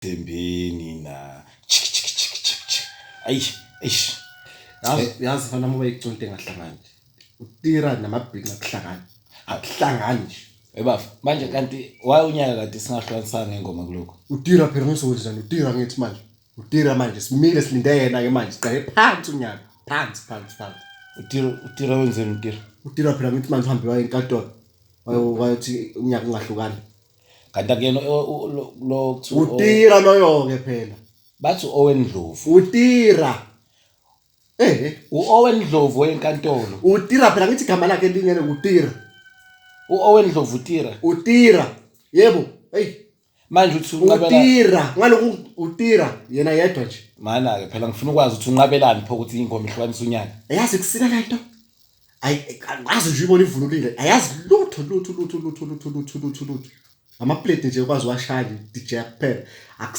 Thembeni na chik chik chik chik chik. Ayi, eish. Yazi yazi fana uma iconto engahlangani. Utira namabhinca kuhlangani. Akuhlangani nje. Ebafa, manje kanti why unyaka kanti singahlukanisanga ngengoma kulokho? Utira phela ngisokwenza utira ngithi manje. Utira manje simile silinde yena ke manje siqale phansi unyaka. Phansi phansi phansi. Utira utira wenzeni utira? Utira phela ngithi manje uhambe waye enkantolo. Wayothi unyaka ungahlukani. Kanti akuyena lo kuthiwa Utira loyo ke phela. Bathi u-Owen Ndlovu. Utira. Eh, u-Owen Ndlovu wenkantolo. Utira phela ngithi igama lakhe elinye utira. U-Owen Ndlovu utira. Utira. Yebo. Hey. Manje uthi unqabela Utira. Ngaloku utira yena yedwa nje. Mana ke phela ngifuna ukwazi ukuthi unqabelani pho ukuthi ingoma ihlukanisa unyaka. Yazi kusina lento. Ayi ngazi nje uyibona ivunulile. Ayazi lutho lutho lutho lutho lutho lutho lutho lutho. Amaplate nje ukwazi washaya nje DJ kuphela.